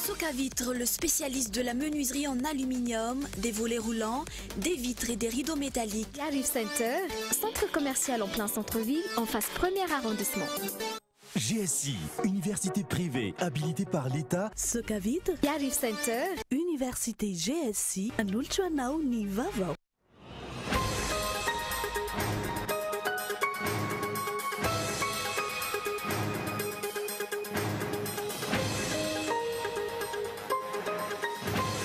Socavitre, le spécialiste de la menuiserie en aluminium, des volets roulants, des vitres et des rideaux métalliques. Yariv Center, centre commercial en plein centre-ville, en face premier arrondissement. GSI, université privée habilitée par l'État. Socavitre, Yariv Center, Université GSI, manolotra anao ny vaovao.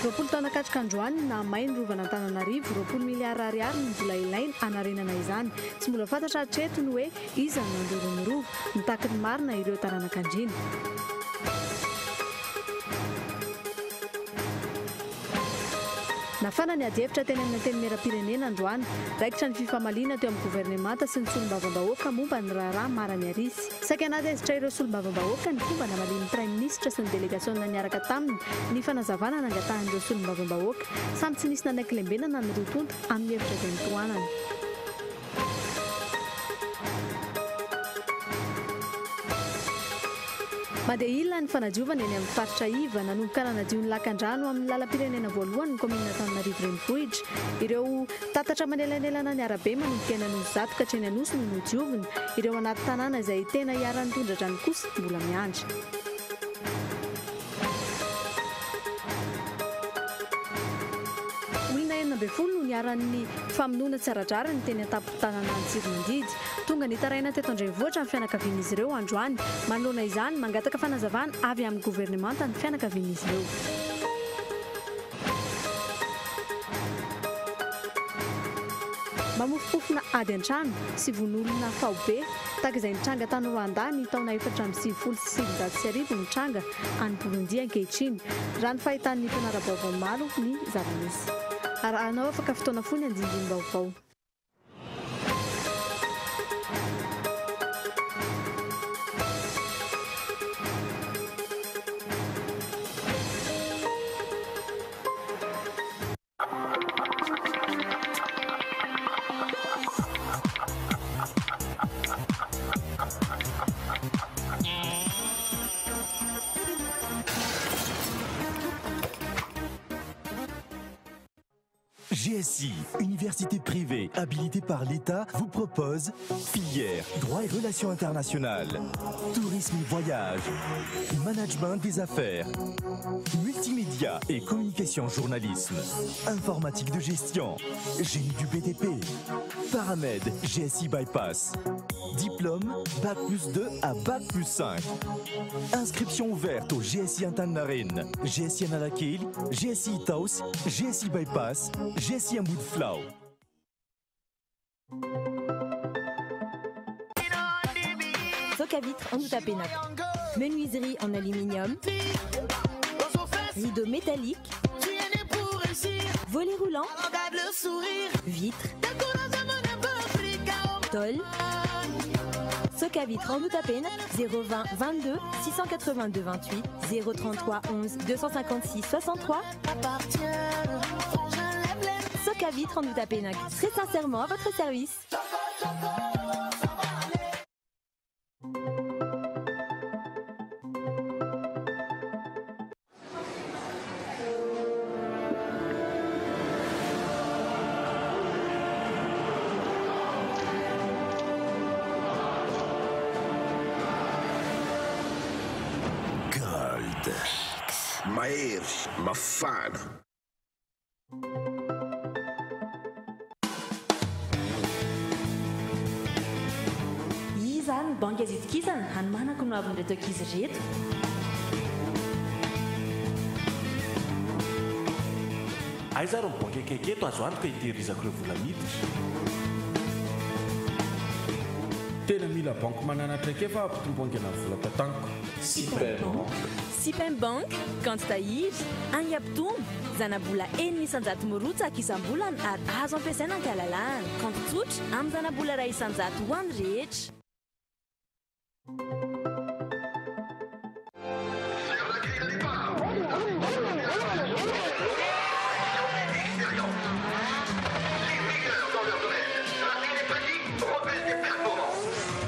20 taona katroka androany no nahamay ny rovan'Antananarivo, 20 miliara ariary no mbola ilaina hanarenana izany. Tsy mbola fantatra hatreto ny hoe iza no nandoro ny rova. Mitaky ny marina ireo taranak'andriana. Nafana ny adihevitra teny amin'ny Antenimierampirenena androany. Raikitra ny fifamaliana teo amin'ny governemanta sy ny solombavambahoaka momba ny raharaha Mara Niarisy. Saika nahatezitra ireo solombavambahoaka ny fomba namalian'ny Praiminisitra sy ny delegasiona niaraka taminy ny fanazavana nangatahan'ireo solombavambahoaka. Samy tsy nisy nanaiky lembenana ny roa tonta amin'ny hevitra izay notohanany. Mandeha ila ny fanadiovana eny amin'ny faritra iva. Nanomboka nanadio ny lakandrano amin'ny lalam-pirenena voalohany ny kaominina Antananarivo Renivohitra. Ireo tatatra manelanelana ny arabe manomboka eny Anosizato ka hatreny Anosy no nodiovina. Ireo anaty tanàna izay tena iharan'ny tondra-drano kosa mbola miandry. Olona 16 no niharan'ny famonoana tsy ara-drariny teny an-tampon-tanàna Antsiromandidy. Tonga nitaraina teto an-drenivohitra ny fianakavian'izy ireo androany. Manoloana izany, mangataka fanazavana avy amin'ny governemanta ny fianakavian'izy ireo. Mamofompofona ady an-trano sy vono olona faobe, tahaka izay nitranga tany Rwanda ny taona 1994 mitranga any Burundi ankehitriny, raha ny fahitan'ny mpanara-baovao maro ny zava-misy. Arahanao afaka fotoana fohy ny andindinim-baovao. GSI, université privée habilitée par l'État, vous propose filière droit et relations internationales, tourisme et voyage, management des affaires, multimédia et communication journalisme, informatique de gestion, génie du BTP, Paramed GSI Bypass, diplôme Bac plus 2 à Bac plus 5. Inscription ouverte au GSI Antaninarenina, GSI Analakely, GSI Itaosy, GSI Bypass, GSI Ambodifilao. Socavitre en Outapenac. Menuiserie en aluminium. Rideau métallique. Volet roulant. Vitre. Tôle. Socavitre en Outapenac. 020 22 682 28 033 11 256 63. Socavitre en Outapenac. Très sincèrement à votre service. Gold. Mahery, mafana. Iza ary ny banky azo itokisana hanomanako ny hoavin'ireto ankizy ireto? Aiza ary ny banky akaiky eto azo antoka hitehirizako ireo vola miditra? Tena mila banky manana traikefa hampitombo haingana ny vola tantaniko. Sipem Bank. Sipem Bank, kaonty tahiry, haingam-pitombo, zana-bola 6% mirotsaka isam-bolana ary azo ampiasaina an-kalalahana. Kaonty tsotra, amin'ny zana-bola 1% ho an'ny rehetra.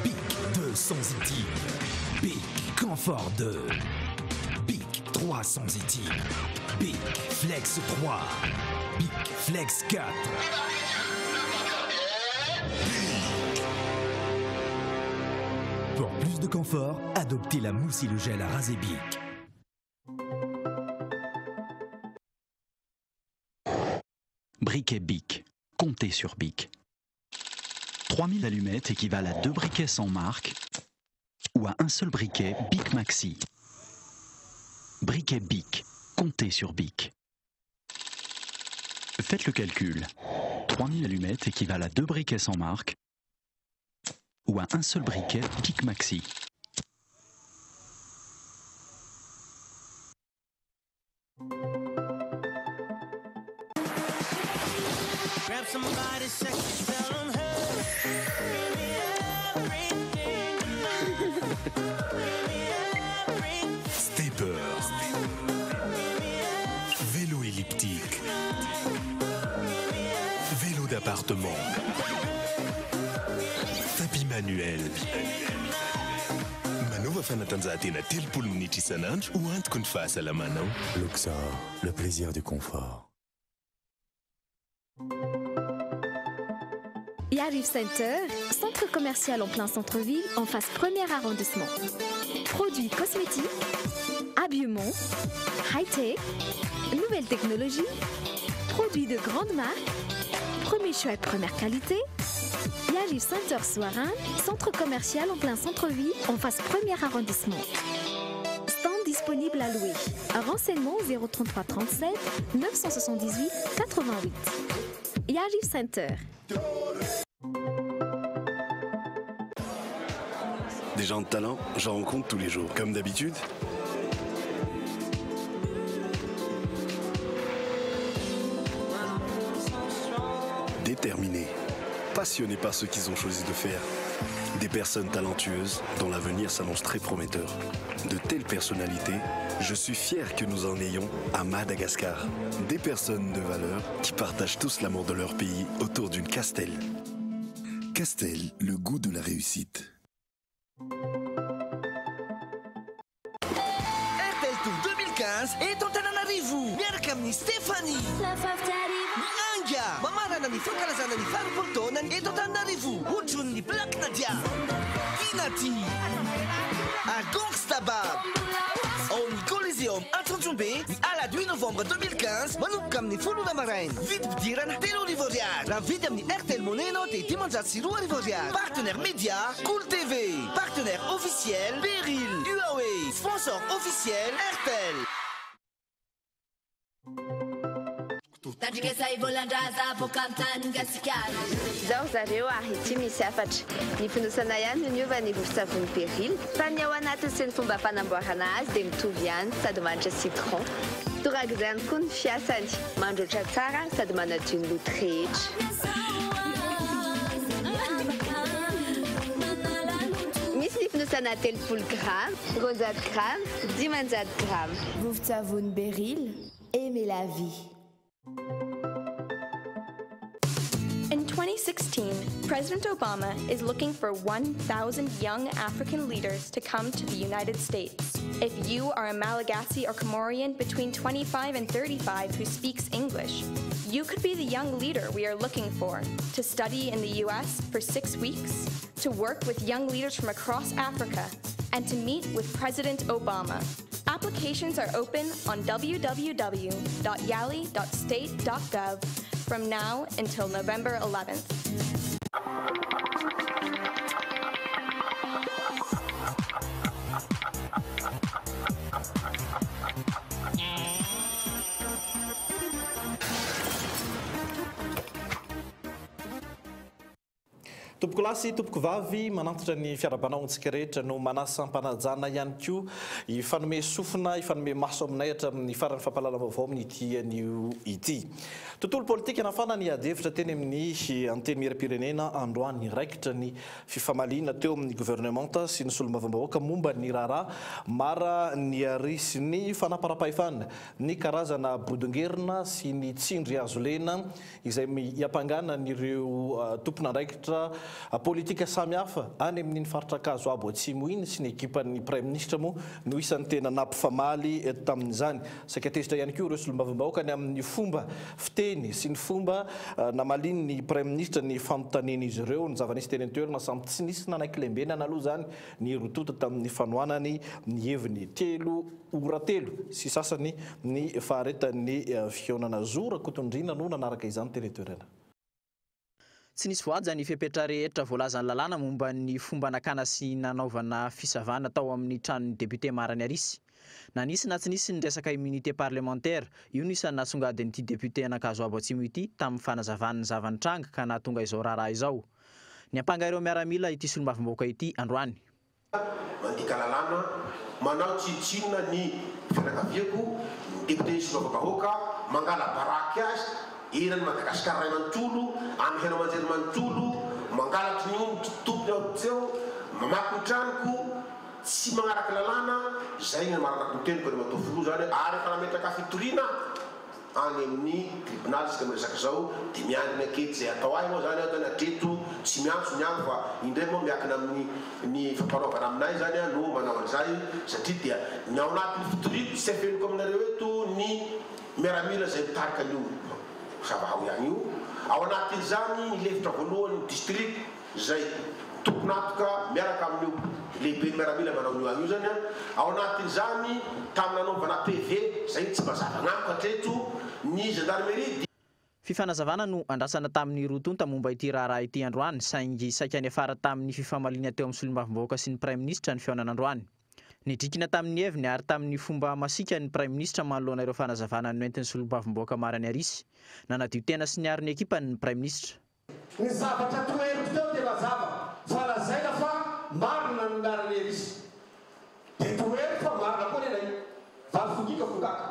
Bic 200 Bic Confort 2. Bic 3. 300 éthyl. Bic Flex 3. Bic Flex 4. Pour plus de confort, adoptez la mousse et le gel à raser Bic. Briquet Bic. Comptez sur Bic. 3000 allumettes équivalent à 2 briquets sans marque ou à un seul briquet Bic Maxi. Briquet Bic. Comptez sur Bic. Faites le calcul. 3000 allumettes équivalent à 2 briquets sans marque ou à un seul briquet Bic Maxi. Stepper. Vélo elliptique. Vélo d'appartement. Tapis manuel. Manaova fanatanjahantena 30 minitra isan'andro ho antoky ny fahasalamanao. Luxor, le plaisir du confort. Yariv Center, centre commercial en plein centre-ville, en face premier arrondissement. Produits cosmétiques, habillement, high-tech, nouvelles technologies, produits de grande marque, premier choix et première qualité. Yariv Center Soarin, centre commercial en plein centre-ville, en face premier arrondissement. Stand disponible à louer. Renseignements 033 37 978 88. Yariv Center. Des gens de talent, j'en rencontre tous les jours. Comme d'habitude. Déterminés, passionnés par ce qu'ils ont choisi de faire. Des personnes talentueuses dont l'avenir s'annonce très prometteur. De telles personnalités, je suis fier que nous en ayons à Madagascar. Des personnes de valeur qui partagent tous l'amour de leur pays autour d'une Castel. Castel, le goût de la réussite. Airtel Tour 2015 eto Antananarivo miaraka amin'ny Stéphanie, ny Anga mamarana ny fankalazana ny faharoapolo taonany eto Antananarivo, otronin'ny Black Nadia, Tinati ary Gangsta Bab ao amin'ny Coliseum Antsonjombe ny alahady 8 novembre 2015 manomboka amin'ny 10 ora maraina. Vidim-pidirana 3000 ariary. Raha mividy amin'ny Airtel Money ianao dia 502 ariary. Partenaire média Cool TV, partenaire officiel Beryl, Huawei, sponsor officiel Airtel. Zao zareo ary ity misy hafatra. Ny fonosana ihany no niova ny vovon-tsavony Beryl, fa ny ao anatiny sy ny fomba fanamboarana azy dia mitovy ihany sady manitra citron. Torak'izay ihany koa ny fiasany, mandroatra tsara sady manadio ny loto rehetra. Misy ny fonosana 30 grama, 200 grama, 500 grama. Vovon-tsavony Beryl, aimez la vie. In 2016, President Obama is looking for 1,000 young African leaders to come to the United States. If you are a Malagasy or Comorian between 25 and 35 who speaks English, you could be the young leader we are looking for to study in the U.S. for 6 weeks, to work with young leaders from across Africa, and to meet with President Obama. Applications are open on www.yali.state.gov from now until November 11th. Tompokolahy sy tompokovavy, manantitra ny fiarahabana ho antsika rehetra no manasa am-panajana ihany koa hifanome sofina, hifanome maso aminay hatramin'ny faran'ny fampahalalam-baovao amin'ity anio ity. Tontolo politika nafana ny adihevitra teny amin'ny Antenimierampirenena androany. Raikitra ny fifamaliana teo amin'ny governemanta sy ny solombavambahoaka momba ny raharaha Mara Niarisy, ny fanaparam-pahefana, ny karazana bodongerina sy ny tsindry hazo lena izay iampangana an'ireo tompon'andraikitra politika samihafa any amin'iny faritra Ankazoabo Atsimo iny sy ny ekipan'ny Praiminisitra moa no isan'ny tena nampifamaly tamin'izany. Saika tezitra ihany koa ireo solombavambahoaka ny amin'ny fomba fiteny sy ny fomba namalian'ny Praiminisitra ny fanontanian'izy ireo. Ny zava-nisy teny an-toerana samy tsy nisy nanaiky lembenana aloha izany ny roa tonta tamin'ny fanohanany ny heviny. Telo ora telo sy sasany ny faharetan'ny fihaonana. Zo Rakotondriana no nanaraka izany teny an-toerana. Tsy nisy voahaja ny fepetra rehetra voalazan'ny lalàna momba ny fomba nakana sy nanaovana fisavana tao amin'ny tranon'ny député Mara Niarisy. Na nisy na tsy nisy ny resaka immunité parlementaire, io no isan'ny nasongadin'ity député an'Ankazoabo Atsimo ity tamin'ny fanazavany ny zava-nitranga ka nahatonga izao raharaha izao. Niampanga ireo miaramila ity solombavambahoaka ity androany. Mandika lalàna, manao tsinontsinona ny fianakaviako, ny député solombavambahoaka, mangala baraky azy eran'i Madagasikara iray manontolo, amin'ny haino aman-jery manontolo, mangalatry ny omby tompony aho teo, mamaky ny tranoko, tsy magnaraka lalàna, izay ny namaranako ny teniko Andriamatoa Filoha izany ary efa nametraka fitoriana aho. Any amin'ny tribonaly isika miresaka izao dia miandry ny ankety izay atao ahy moa izany aho zany hatreto tsy miantso ny ahy fa indray moa miakina amin'ny ny fampanaovana aminay izany aho no manao an'izay satria dia ny ao anatin'ny fitoriako tsy afeniko aminareo eto ny miaramila izay mitarika an'io savahao ihany io ao anatin'izany ny lefitra voalohany district Izay tompon'antoka miaraka amin'io lehiben'ny miaramila manao an'io agny io zany an, ao anatin'izany tamin'ny nanaovana PV, izay tsy mazava agnamiko hatreto, ny gendarmerie dia. Fifanazavana no andrasana tamin'ny roa tonta momba ity raharaha ity androany, saingy saika niafara tamin'ny fifamaliana teo amin'ny solombavambahoaka sy ny praiminisitra ny fihaonana androany. Nidrikina tamin'ny heviny ary tamin'ny fomba masiaka ny praiminisitra manoloana ireo fanazavana noentin'ny solombavambahoaka Mara Niarisy. Nanadio tena sy niaro ny ekipany ny praiminisitra. Ny zavatra toheriko teo dia mazava fa lazaina fa marina ny lalan'i Elisa. Dia toheriko fa marina koa anie ilay vary fongika fongaka.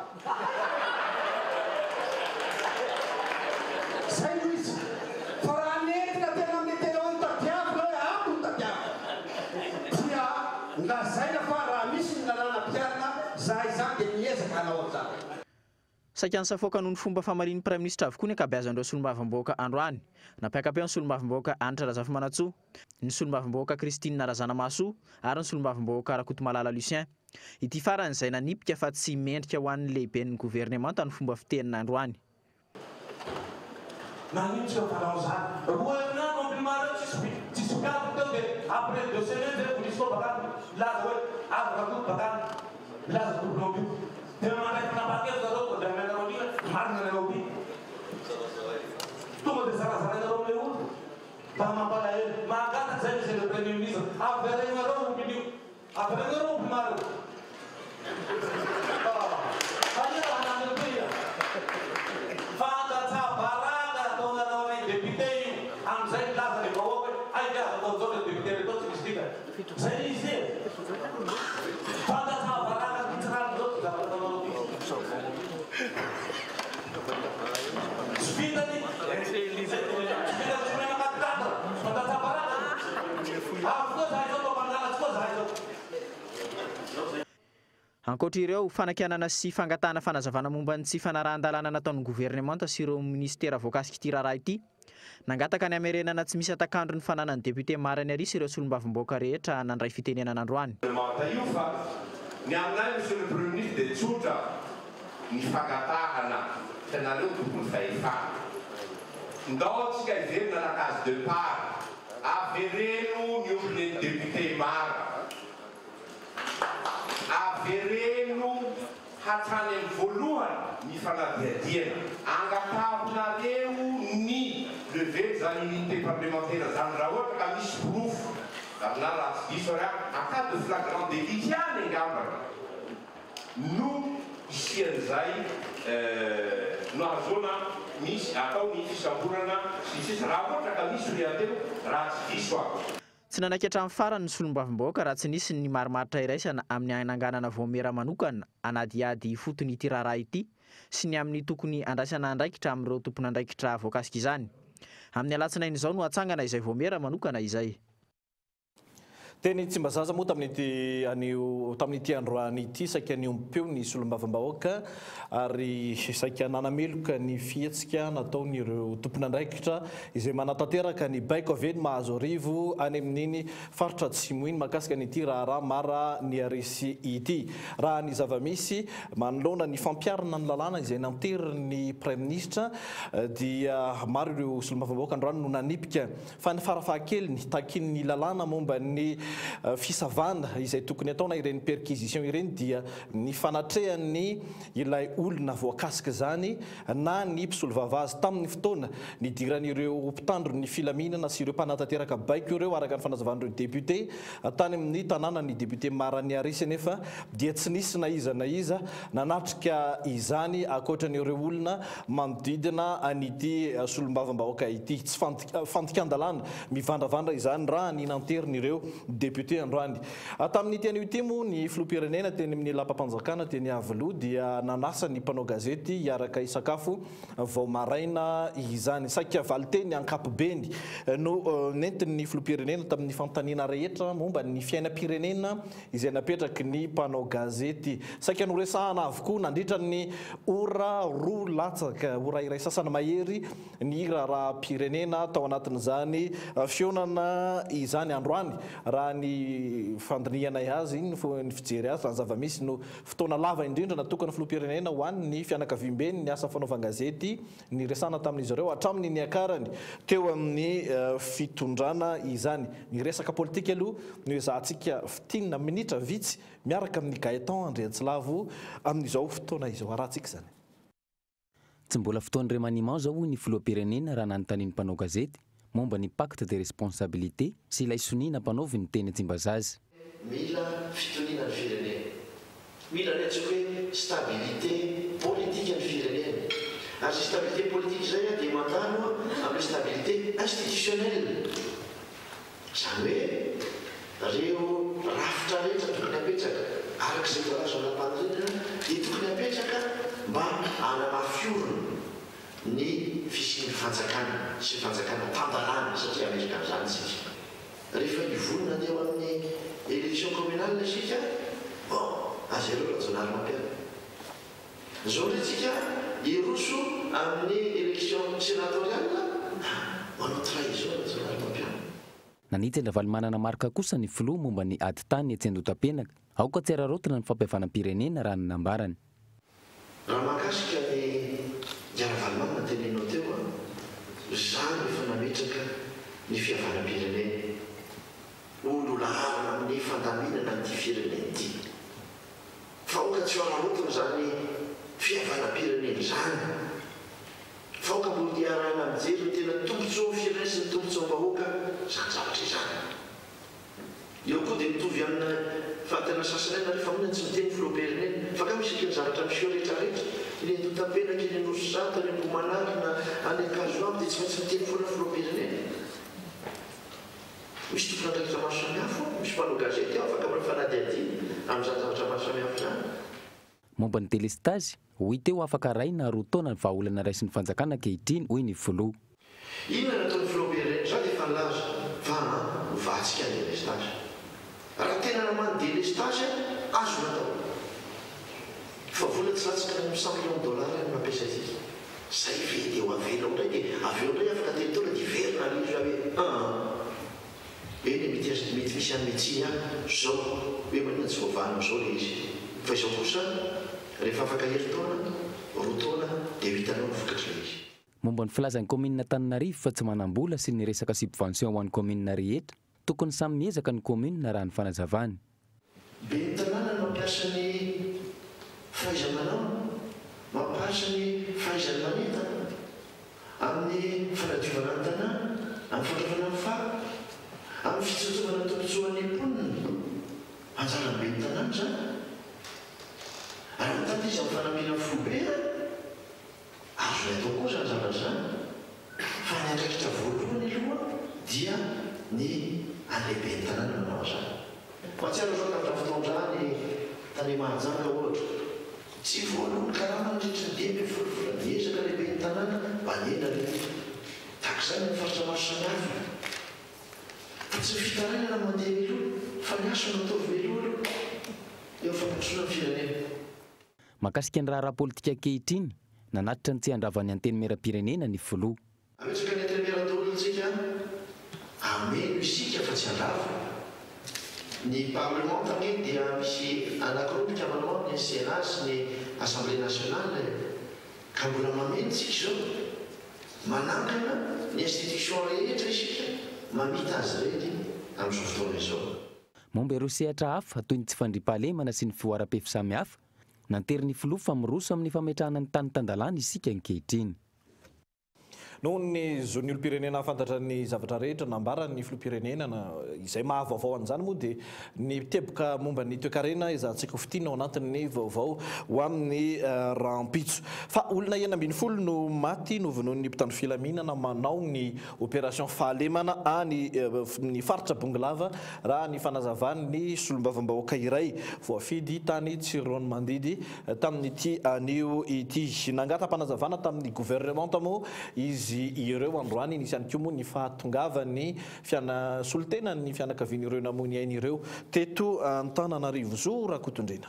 Zay no izy. Fa raha nentina tena amin'ilay tena hoe notadiavina hoe ato no tadiavina dia lazaina fa raha misy ny lalàna ampiharina zahay izany dia miezaka hanao an'izany. Saika nisafoaka noho ny fomba famalian'ny Praiminisitra avokoa ny ankabeazan'ireo solombavambahoaka androany. Nampiaka-peo ny solombavambahoaka Hanitra Razafimanantsoa, ny solombavambahoaka Christine Razanamahasoa ary ny solombavambahoaka Rakotomalala Lucien. Ity farany izay nanipika fa tsy mendrika ho an'ny lehiben'ny governemanta ny fomba fiteniny androany. Nagnino tsy mpanao zany? Roa herinandro ampimareo tsisy tsisy mpiantoko teo de après deux semaines zay vo nisy koa bakany milaza hoe avy rakoto bakany milaza tompon' io de mandray fanapahan-kevitra zareo tonga de amenareo ty hoe marina ny anao ty tonga de zarazarainareo amle olona mba mampalahelo mangataka zay monsieur le premier ministre averegnareo ombin'io Avelao omby maro. Fa io raha nanao ty a. Fantatsa baraka ataonareo anay député io amizay milaza le vahoaka hoe hay ve azo atao zao le député reto tsy misy dikany. Zay izy e. Fantatsa baraka ty tsy rariny zao ty zavatra ataonareo ty. Tsy vitany tsy vitany tsy omena quatre fantatsa baraka. Avy koa zahay zao mba mangalatry koa zahay zao. Ankoatra ireo, fanakianana sy fangatahana fanazavana momba ny tsy fanarahan-dalàna nataon'ny governemanta sy ireo minisitera voakasik'ity raharaha ity. Nangataka ny hamerenana tsy misy hatak'andro ny fananan'ny depiote Mara Niarisy ireo solombavambahoaka rehetra nandray fitenenana androany. Manta io fa ny aminay Monsieur le Premier Ministre dia tsotra ny fangatahana fa nareo tompon'ny fahefana. Ndao tsika hiverina la case de part. Avereno ny ombin'ny député Mara. Avereno hatrany amin'ny voalohany ny fanadihadiana. Angatahonareo ny lever zany immunité parlementaire zany raha ohatra ka misy porofo na raha tsy diso ary aho, en cas de flagrant délit ihany angambany. No hisian'izay no ahazoana misy atao ny fisamborana sy ny sisa raha ohatra ka misy hoy aho teo raha tsy diso aho. Tsy nanaiky hatramin'ny farany ny solombavambahoaka raha tsy nisy ny marimaritra iraisana amin'ny hananganana vaomiera manokana hanadihady ifotony ity raharaha ity sy ny amin'ny tokony handraisana andraikitra amin'ireo tompon'andraikitra voakasik'izany. Amin'ny alatsinainy izao no hatsangana izay vaomiera manokana izay. Teny Tsimbazaza moa tamin'ity anio tamin'ity androany ity saika niombom-peo ny solombavambahoaka ary saika nanameloka ny fihetsika nataon'ireo tompon'andraikitra izay manatanteraka ny baiko avy eny Mahazoarivo any amin'iny faritra Atsimo iny mahakasika an'ity raharaha Mara Niarisy ity. Raha ny zava-misy manoloana ny fampiharana ny lalàna izay nanterin'ny Praiminisitra dia maro ireo solombavambahoaka androany no nanipika fa ny farafahakeliny takian'ny lalàna momba ny fisavana izay tokony atao na ireny perquisition ireny dia ny fanatrehan'ny ilay olona voakasik'izany na ny mpisolovava azy tamin'ny fotoana nidiran'ireo mpitandro ny filaminana sy ireo mpanatanteraka baiko ireo araka ny fanazavan'ireo député tany amin'ny tanànan'ny député Mara Niarisy anefa dia tsy nisy na iza na iza nanatrika izany ankoatran'ireo olona manodidina an'ity solombavambahoaka ity. Tsy fandikan-dalàna mivandravandra izany raha ny nanterin'ireo député androany. Tamin'ity anio ity moa ny filoham-pirenena teny amin'ny lapam-panjakana teny Iavoloha dia nanasa ny mpanao gazety hiaraka hisakafo vao maraina izany. Saika valinteny ankapobeny no nentin'ny filoham-pirenena tamin'ny fanontaniana rehetra momba ny fiainam-pirenena izay napetraky ny mpanao gazety. Saika noresahana avokoa nandritra ny ora roa latsaka, ora iray sasany mahery ny raharaham-pirenena tao anatin'izany fihaonana izany androany. Raha ny fandinihanay azy, ny fijery azy, raha ny zava-misy no Fotoana lava indrindra natokan'ny filoham-pirenena ho an'ny fianakaviambeny ny asa fanaovan-gazety niresahana tamin'izy ireo hatramin'ny niakarany teo amin'ny fitondrana izany. Ny resaka politika aloha no ezahantsika fintinina minitra vitsy miaraka amin'i Gaëtan Andriantsilavo amin'izao fotoana izao. Arahantsika izany. Tsy mbola fotoan'ny remaniement izao hoy ny filoham-pirenena raha nanontanian'ny mpanao gazety momba ny pacte de responsabilité sy ilay sonia nampanaoviny teny Tsimbazaza. Mila fitoniana ny firenena. Mila ny antsoiko hoe stabilité politique ny firenena. Ary izay stabilité politique izay dia mandalo amin'ilay stabilité institutionnelle. Izany hoe ireo rafitra rehetra tokony hapetraka araka izay voalaza ao lalàmpanorenana dia tokony hapetraka mba hanamafy orina ny fisian'ny fanjakana sy fanjakana tan-dalàna satria hametraka an'izany isika rehefa hivonona ny eo amin'ny élection communale isika, bon, à zéro Rajaonarimampianina. Zao ndray tsika hiroso amin'ny élection sénatoriale manao trahison Rajaonarimampianina. Nanitsy an-dRavalomanana Marc kosa ny filoha momba ny ady tany etsy Andohatapenaka. Aoka tsy araraotina ny fampihavanam-pirenena raha ny nambarany. Raha mahakasika ny Ravalomanana teneninao teo an, za no efa nametraka ny fihavanam-pirenena ho lohalaharana amin'ny fandaminana an'ity firenena ity. Fa aoka tsy ho araraotina izany fihavanam-pirenena izany, fa aoka mbola hiarahana mijery ny tena tombontsoan'ny firenena sy ny tombontsoam-bahoaka izany zavatra izany. Eo koa dia mitovy amina fantana sasany ihany nareo fa maninona tsy miteny filoham-pirenena? Fa angamba isaky ny zavatra miseho rehetra rehetra, eny Andohatapenaka, eny Anosizato, any Ambohimanarina, any Ankazoabo dia tsy maintsy miteny foana filoham-pirenena? Misy tompon'andraikitra maro samihafa ao, misy mpanao gazety ao afaka manao fanadihadiana amin'izany zavatra maro samihafa izany. Momba ny delestazy, ho hita eo afaka iray na roa taona ny vahaolana raisin'ny fanjakana ankehitriny, hoy ny filoha. Inona no ataon'ny filoham-pirenena? Izaho dia efa nilaza fa hovahantsika ny delestazy. Raha tena namaha ny delestazy azo natao. Fa vola tsy latsaka any amin'ny cent millions de dollars no nampiasaintsika. Zay ve dia ho avela ao indray dia avy eo indray afaka telo taona dia hiverina any izy hoe aa eny e mety aza mety misy hanome tsiny ahy zao hoe maninona tsy voavahana amizao le izy fa izao kosa rehefa afaka herintaona roa taona dia ho hitanao ny vokatr'ilay izy. Momba ny filazan'ny kaominina Antananarivo fa tsy manam-bola sy ny resaka subvention ho an'ny kaominina rehetra, Tokony samy miezaka ny commune raha ny fanazavany. Ben'ny tanàna no mampiasa ny fahaiza-manao, mampiasa ny fahaizany manentana amin'ny fanadiovana ny tanàna, amin'ny fandraofana ny fako, amin'ny fitsinjovana ny tombontsoan'ny mponina. Anjaran'ny ben'ny tanàna izany. Ary mitady izy amin'ny fanampiana ny foibe an! Azony atao koa izany zavatra izany, fa ny andraikitra voalohany aloha dia ny an'ny lehiben'ny tanàna manao an'izany. Mahatsiaro izao tamin'ny fitondrany tany Mahajanga ohatra, tsy voaloa ny karama nandritra ny 15 volana, niezaka lehiben'ny tanàna mba nihena ilay izy. Tahaka izany amin'ny faritra maro samihafa. Fa tsy ny fitarainana no mandeha mialoha. Fa ny asa no ataovy mialoha aloha eo amin'ny fampandrosoana ny firenena. Mahakasika ny raharaha politika ankehitriny, nanatitra ny tsy handravan'ny Antenimierampirenena ny filoha. Ametraka ny Antenimierandoholona tsika hameno isika fa tsy handrava. Ny parlement anie dia misy anakiroa mpikambana ao aminy, ny Sénat sy ny Assemblée nationale e! Ka mbola mameno tsika izao. Manangana ny institution rehetra isika mamita azy ireny amin'izao fotoana izao. Momba ireo sehatra hafa toy ny tsy fandriampahalemana sy ny fihoaram-pefy samihafa, nanterin'ny filoha fa miroso amin'ny fametrahana ny tany tan-dalàna isika ankehitriny. Noho ny zon'ny olom-pirenena hahafantatra ny zavatra rehetra nambaran'ny filoham-pirenena na izay maha vaovao an'izany moa dia ny teboka momba ny toekarena ezahantsika ho fintinina ao anatin'ny vaovao ho amin'ny rahampitso. Fa olona 16 no maty novonoin'ny mpitandro filaminana manao ny opération fahalemana any ny faritra Bongolava raha ny fanazavan'ny solombavambahoaka iray voafidy tany Tsiroanomandidy Tamin'ity anio ity. Nangata-panazavana tamin'ny governemanta moa izy ireo androany. Nisy ihany koa moa ny fahatongavan'ny fiana solontenan'ny fianakavian'ireo namoy ny ainy ireo teto Antananarivo. Zo Rakotondriana.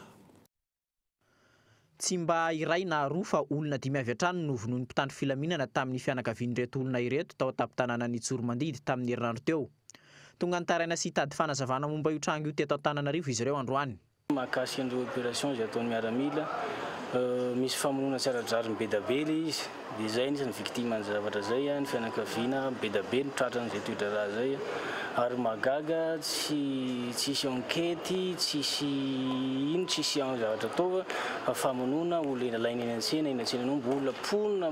Tsy mba iray na roa fa olona dimy avy hatrany no vonoin'ny mpitandro filaminana tamin'ny fianakavian'ireto olona ireto tao an-tampon-tanànan'i Tsoromandidy tamin'ny herinandro teo. Tonga nitaraina sy hitady fanazavana momba io tranga io teto Antananarivo izy ireo androany. Mahakasika an'ireo opération izay ataon'ny miaramila, misy famonoana tsy ara-drariny be da be ilay izy, dia izay anisan'ny victime an'izay zavatra izay, ny fianakaviana be da be no tratran'izay toe-draharaha izay, ary mahagaga tsy tsisy enquête, tsisy ino, tsisy zavatra atao fa famonoana olona alaina eny an-tsena, eny an-tsenan'omby, olona mponina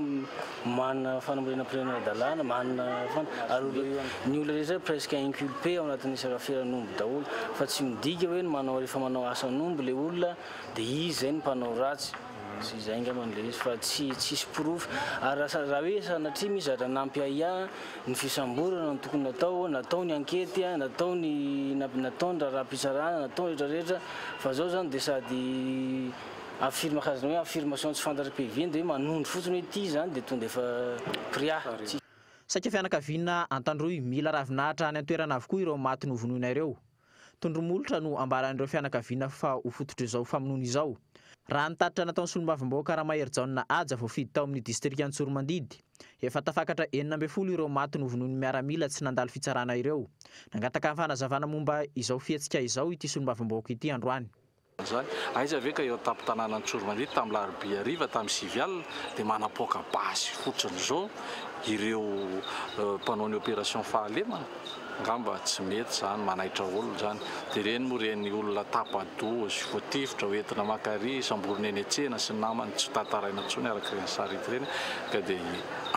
manana fanambolenam-pirenena ara-dalàna, manana fan, ary olona, ny olona rehetra presque inculpé ao anatin'ny resaka aferan'omby daholo, fa tsy midika hoe ny manao rehefa manao asan'omby le olona de izy zay no mpanao ratsy, tsy izay angambany le izy fa tsy tsisy porofo, ary raha raha hoe sanatria misy zavatra nampiahiahy ny fisamborana no tokony natao, natao ny ankety, natao ny natao ny raharaham-pitsarana, natao ny rehetra rehetra, fa zao zany de sady. Affirme karazana hoe affirmation tsy fantatry PV dia hoe manondro fotsiny hoe ity izany dia tonga dia efa pria. Tsy. Saika fianakaviana Antandroy mila ravinahitra any an-toerana avokoa ireo maty novonoina ireo. Tondro-molotra no ambaran'ireo fianakaviana fa ho fototr'izao famonoana izao. Raha ny tatitra nataon'ny solombavambahoaka Ramaherijaona Haja voafidy tao amin'ny distrikan'i Tsoromandidy, efa tafakatra 16 ireo maty novonoin'ny miaramila tsy nandalo fitsarana ireo. Nangataka fanazavana momba izao fihetsika izao ity solombavambahoaka ity androany. Izany. Aiza ve ka eo an-tampon-tanànan'i Tsoromandidy tamin'ny larobia hariva tamin'ny 9 alina dia manapoaka basy fotsiny izao ireo mpanao ny opération fahalemana? Angamba tsy mety izany, manaitra olona izany. Dia ireny moa ireny olona tapa-doha sy voatifitra ho entina maka ary samborina eny an-tsena sy ny namany tsy ho tantaraina intsony araka ireny sary hita ireny ka dia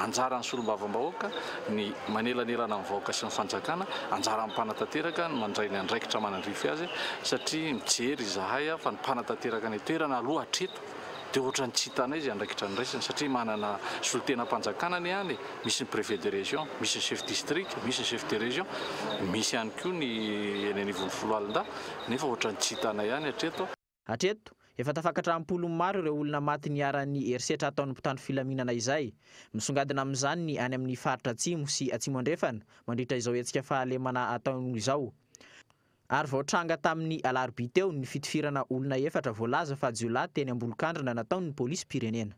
anjaran'ny solombavambahoaka ny manelanelana ny vahoaka sy ny fanjakana, anjaran'ny mpanatanteraka ny mandray ny andraikitra manandrify azy satria mijery izahay fa ny mpanatanteraka any an-toerana aloha hatreto dia ohatran'ny tsy hitanay izay andraikitra noraisiny satria manana solontenam-panjakana anie any e, misy ny préfet de région, misy ny chef district, misy ny chef de région, misy ihany koa ny eny anivon'ny foloalindahy nefa ohatran'ny tsy hitanay ihany hatreto. Hatreto, efa tafakatra am-polony maro ireo olona maty niharan'ny herisetra ataon'ny mpitandro filaminana izay. Misongadina amin'izany ny any amin'ny faritra atsimo sy atsimo andrefana mandritra izao hetsika fahalemana ataony izao. Ary vao tranga tamin'ny alarobia teo ny fitifirana olona efatra voalaza fa jiolahy teny Ambolokandrina nataon'ny polisim-pirenena.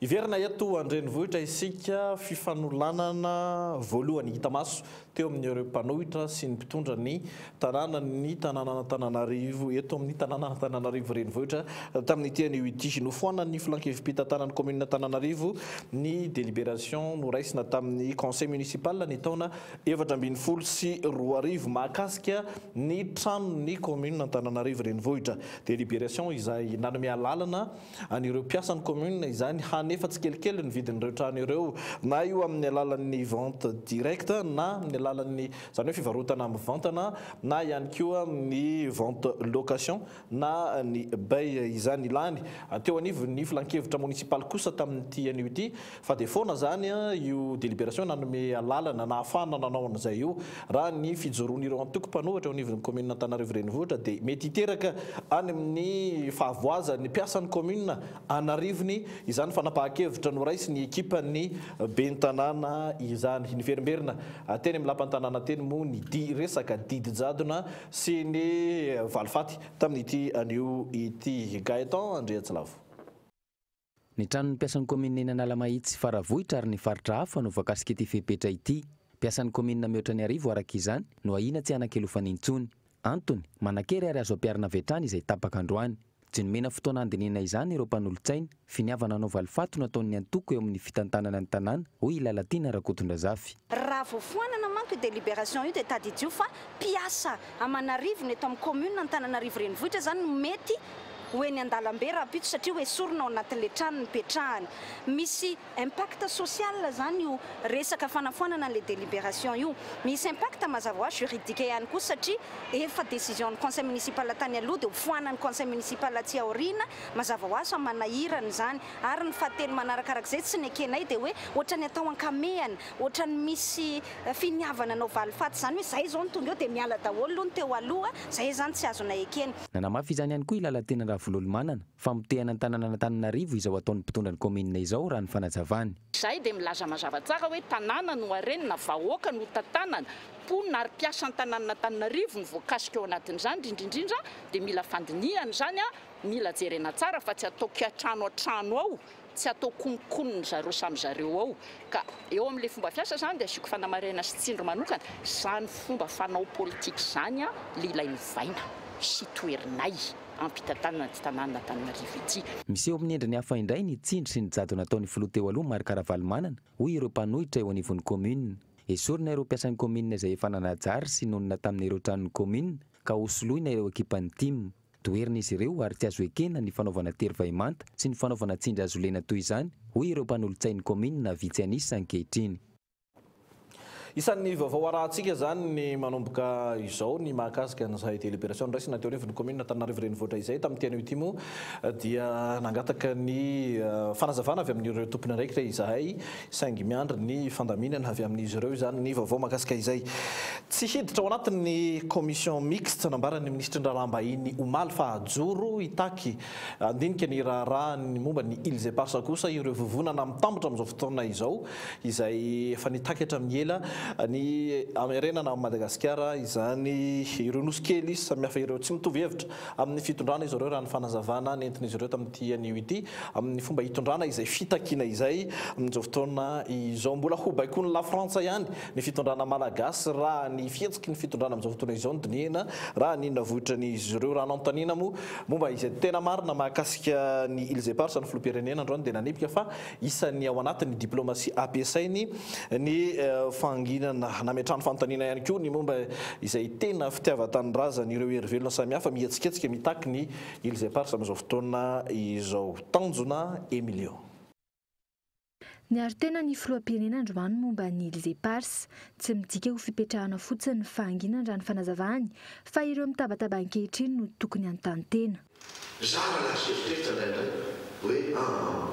Hiverina eto an-drenivohitra isika, fifanolanana voalohany hita maso teo amin'ireo mpanohitra sy ny mpitondra ny tanànan'ny tanànan'Antananarivo eto amin'ny tanànan'Antananarivo renivohitra tamin'ity anio ity. Nofoanan'ny filankevi-pitantanan'ny kaominina Antananarivo ny délibération noraisina tamin'ny conseil municipal ny taona 2014 mahakasika ny tranon'ny kaominina Antananarivo renivohitra. Délibération izay nanome alalana an'ireo mpiasan'ny commune izany hanefa tsikelikely ny vidin'ireo trano ireo na io amin'ny alalan'ny vente directe na amin'ny alalan'ny izany hoe fivarotana mivantana na ihany koa ny vente location na ny bail izany lany teo anivon'ny filankevitra monisipaly kosa tamin'ity anio ity fa dia foana izany io délibération nanome alalana nahafahana nanao an'izay io. Raha ny fijoroan'ireo antoko mpanohitra eo anivon'ny kaominina Antananarivo Renivohitra dia mety hiteraka any amin'ny fahavoazan'ny mpiasan'ny kaominina an'arivony izany fanapahan-kevitra. fanapahan-kevitra noraisin'ny ekipan'ny ben'ny tanàna izany. Niverimberina teny amin'ny lapan'ny tanàna teny moa ny dihy resaka didy jadona sy ny valifaty tamin'ity anio ity. Gaëtan Andriantsilavo. Ny tranon'ny mpiasan'ny kaominina eny Analamahitsy sy Faravohitra ary ny faritra hafa no voakasik'ity fepetra ity. Mpiasan'ny kaominina mihoatra ny 1000 araka izany no ahiana tsy hanan-kelofana intsony. Antony, manan-kery ary azo ampiharina avy hatrany izay tapaka androany. Tsy nomena fotoana handinihana izany ireo mpanolotsaina. Finiavana hanao valifaty no ataon'ny antoko eo amin'ny fitantanana ny tanàna, hoy i Lalatiana Rakotondrazafy. Raha vao foanana manko io délibération io dia tadidio fa mpiasa aman'arivony eto amin'ny commune Antananarivo Renivohitra izany no mety ho eny an-dalambe rahampitso satria ho esorina ao anatin'ilay trano nipetrahany. Misy impact social izany io resaka fanafoanana an'ilay délibération io. Misy impact mazava ho azy juridique ihany koa satria efa décision-n'ny conseil municipal tany aloha dia ho foanan'ny conseil municipal aty aoriana, mazava ho azy fa manahirana izany. Ary ny fahatelo manarakarak'izay tsy nekenay dia hoe ohatran'ny atao ankamehana, ohatran'ny misy finiavana hanao valifaty izany hoe izay izao no tonga eo dia miala daholo aloha ny teo aloha, izay izany tsy azonay ekena. Nanamafy izany ihany koa i Lalatiana Ravololomanana, famotehana ny tanànan'Antananarivo izao ataon'ny mpitondra ny kaominina izao raha ny fanazavany. Izahay dia milaza mazava tsara hoe tanàna no harenina, vahoaka no tantanana, mponina ary mpiasa an-tanànan'Antananarivo no voakasika ao anatin'izany, indrindra indrindra dia mila fandinihana izany, mila jerena tsara fa tsy atao kiantrano an-trano ao, tsy atao kononkonony zareo samy zareo ao, ka eo amin'ilay fomba fiasa izany dia asiako fanamarihana sy tsindry manokana, izany fomba fanao politika izany ilay ilay novaina sy toherinay ampitantanana ity tanànan'Antananarivo ity. Miseho amin'ny endriny hafa indray ny tsindry sy ny jadona ataon'ny filoha teo aloha Marc Ravalomanana, hoy ireo mpanohitra eo anivon'ny kaominina. Esorina ireo mpiasan'ny kaominina izay efa nanajary sy nonina tamin'ireo tranon'ny kaominina ka hosoloina ireo ekipan'ny tim. Toherina izy ireo ary tsy azo ekena ny fanaovana tery vahimanta sy ny fanaovana tsindry azo lena toy izany, hoy ireo mpanolotsain'ny kaominina vitsy an'isa ankehitriny. Isan'ny vaovao arahantsika izany ny manomboka izao ny mahakasika an'izay délibération noraisina teo anivon'ny kaominina Antananarivo Renivohitra izay. Tamin'ity anio ity moa dia nangataka ny fanazavana avy amin'ireo tompon'andraikitra izahay saingy miandry ny fandaminana avy amin'izy ireo izany ny vaovao mahakasika izay. Tsy hiditra ao anatin'ny commission mixte nambaran'ny minisitry ny raharaham-bahiny omaly fa hajoro hitaky handinika ny raharaha ny momba ny Îles Éparses kosa ireo vovonana mitambatra amin'izao fotoana izao izay efa nitaky hatramin'ny ela ny hamerenana amin'i Madagasikara izany ireo nosy kely samihafa ireo. Tsy mitovy hevitra amin'ny fitondrana izy ireo raha ny fanazavana nentin'izy ireo tamin'ity anio ity amin'ny fomba hitondrana izay fitakiana izay amin'izao fotoana izao. Mbola ho baikoin'i Lafrantsa ihany ny fitondrana malagasy raha ny fihetsiky ny fitondrana amin'izao fotoana izao no dinihina, raha ny navoitran'izy ireo. Raha nanontaniana moa momba izay tena marina mahakasika ny Îles Éparses ny filoham-pirenena androany dia nanipika fa isan'ny ao anatin'ny diplomasia ampiasainy ny fahanginana. Nametrahany fanontaniana ihany koa ny momba izay tena fitiavan-tanindrazan'ireo hery velona samihafa mihetsiketsika mitaky ny Îles Éparses amin'izao fotoana izao. Tanjona Emilio. Niaro tena ny filoham-pirenena androany momba ny Îles Éparses. Tsy midika ho fipetrahana fotsiny ny fahanginana raha ny fanazavany, fa ireo mitabataba ankehitriny no tokony hanontany tena. Za raha lasa eritreritra indraindray hoe aa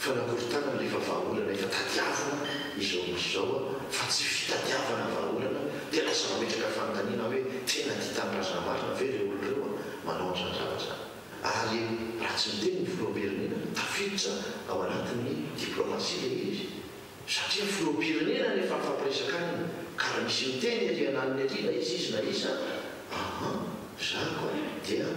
fanakorontanana rehefa vahaolana efa tadiavina izao misy izao fa tsy fitadiavana vahaolana dia lasa mametraka fanontaniana hoe tena tia tanindrazana marina ve ireo olona ireo manao an'izany zavatra izany? Ary raha tsy miteny ny filoham-pirenena, tafiditra ao anatin'ny diplomatie ilay izy, satria filoham-pirenena no efa nifampiresaka aminy, ka raha misy miteny ery ananiny ery na iza izy na iza, aa zako dia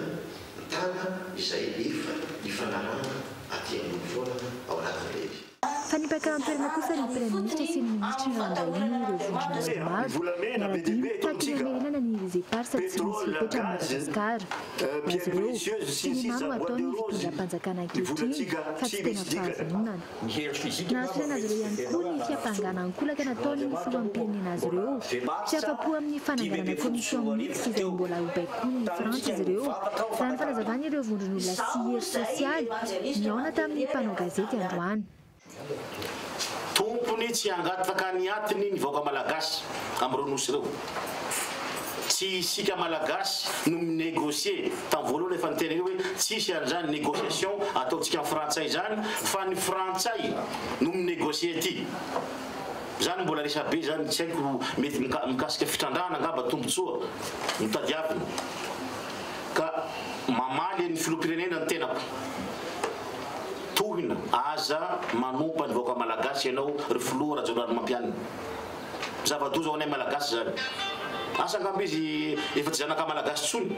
mitana izay efa nifanarahana aty ambony foana ao anatin'ilay izy. Fa nipaka an-toerana kosa ny Praiminisitra sy ny Minisitry ny Raharaham-bahiny ireo vondrona maromaro niara-dia mitaky ny hamerenana ny Îles Éparses tsy misy fepetra amin'i Madagasikara. Ho azy ireo, tsy ny mamo ataon'ny fitondram-panjakana ankehitriny fa tsy tena fahavononana. Nahasorena azy ireo ihany koa ny fiampangana ankolaka nataon'ny filoham-pirenena azy ireo. Tsy afa-po amin'ny fananganana commission mixte izay mbola hobaikoin'i Frantsa izy ireo, raha ny fanazavan'ireo vondron'olona sy hery sosialy nihaona tamin'ny mpanao gazety androany. Tompony tsy hangataka ny atiny ny vahoaka malagasy amin'ireo nosy ireo. Tsy isika malagasy no mi-negocier, tamin'ny voalohany efa niteny an'io hoe tsisy an'izany négociation ataontsika amin'ny frantsay izany fa ny frantsay no mi-negocier aty. Zany mbola resabe zany tsy haiko mety mikasika fitrandrahana angamba tombotsoa no tadiaviny ka mamaly an'ny filoham-pirenena ny tenako. tohina, aza manompa ny vahoaka malagasy ianao ry filoha Rajaonarimampianina. Zava-doza ho anay malagasy izany. Asa angamba izy efa tsy zanaka malagasy intsony.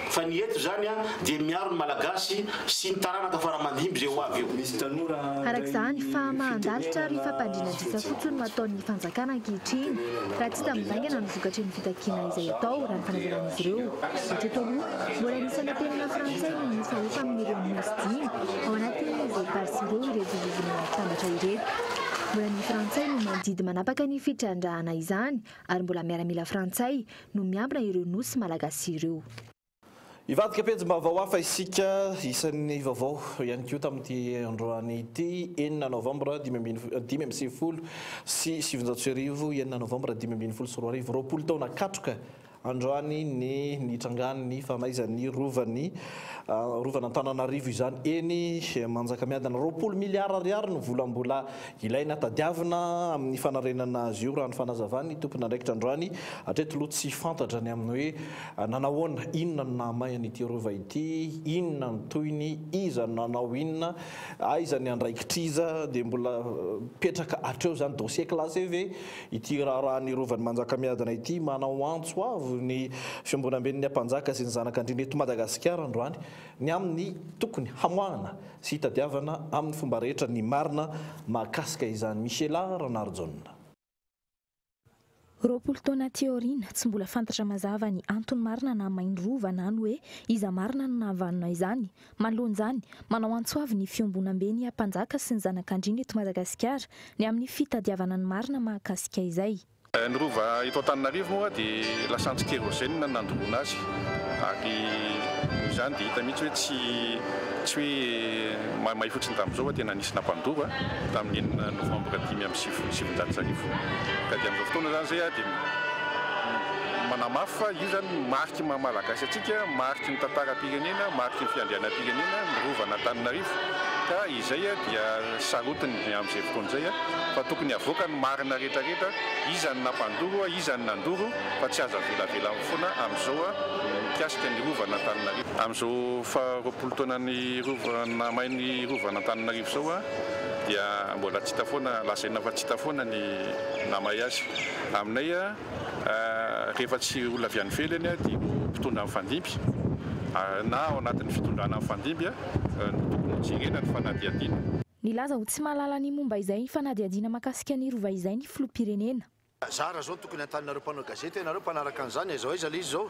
Fa ny eto izany dia miaro ny malagasy sy ny taranaka fara aman-dimby izay ho avy eo. Misy tanora Araka izany, fahamahan-dalitra ary fampandriana-drisa fotsiny no ataon'ny fanjakana ankehitriny, raha tsy hita mivaingana ny vokatry ny fitakiana izay atao, raha ny fanazavan'izy ireo. Hatreto aloha, mbola ny sainam-pirenena frantsay no miofaofa amin'ireo nosy dimy ao anatin'izay Éparses ireo ireto vovonana mitambatra ireto. Mbola ny frantsay no mandidy manapaka ny fitrandrahana izany ary mbola miaramila frantsay no miambina ireo nosy malagasy ireo. Hivadika pejim-baovao hafa isika, isan'ny vaovao ihany koa tamin'ity androany ity, enina novambra 1995, enina novambra 2015, 20 taona katroka androany ny nitrangan'ny famaizan'ny rovan'ny rovan'Antananarivo izany eny Manjakamiadana. 20 miliara ariary no vola mbola Ilaina tadiavina amin'ny fanarenana azy io raha ny fanazavan'ny tompon'andraikitra androany. Hatreto aloha tsy fantatra ny amin'ny hoe nanahoana, inona no nahamay an'ity rova ity, inona ny tohiny, iza no nanao inona, aiza ny andraikitr'iza, dia mbola mipetraka hatreo izany. Dossier classé ve ity raharahan'ny rovan'i Manjakamiadana ity? Manao antso avo ny fiombonamben'ny Ampanjaka sy ny Zanakandriana eto Madagasikara androany ny amin'ny tokony hamoahana sy hitadiavana amin'ny fomba rehetra ny marina mahakasika izany. Michela Ranarijaona. 20 taona aty aoriana, tsy mbola fantatra mazava ny antony marina nahamay ny Rova na ny hoe iza marina no nahavanona izany. Manoloana izany, manao antso avo ny Fiombonambe ny Ampanjaka sy ny Zanakandriana eto Madagasikara ny amin'ny fitadiavana ny marina mahakasika izay. Ny Rova eto Antananarivo moa dia lasantsy kérosène no nandoroana azy ary noho izany dia hita mihitsy hoe tsy tsy hoe maimay fotsiny tamin'izao fa tena nisy nampandoro tamin'ny enina novambra 1995. Ka dia amin'izao fotoana izany izay dia manamafy fa io izany mariky ny maha Malagasy antsika, mariky ny tantaram-pirenena, mariky ny fiandrianam-pirenena ny Rovan'Antananarivo ka izay dia sarotiny amin'izay fotoana izay. Fa tokony avoaka ny marina rehetra rehetra, iza no nampandoro, iza no nandoro, fa tsy azo avelavela foana amin'izao mikasika ny rovan'Antananarivo. Amin'izao faha 20 taonan'ny rova nahamay ny rovan'Antananarivo izao dia mbola tsy hita foana, lazaina fa tsy hita foana ny nahamay azy. Aminay rehefa tsy olona avy any ivelany dia ireo mpitondra mifandimby na ao anatin'ny fitondrana mifandimby no tokony hojerena ny fanadihadiana. Nilaza ho tsy mahalala ny momba izay fanadihadiana mahakasika ny Rova izay ny filoham-pirenena. Zara zao no tokony antaninareo mpanao gazety hoe nareo mpanaraka an'izany aiza ho aiza le izy zao?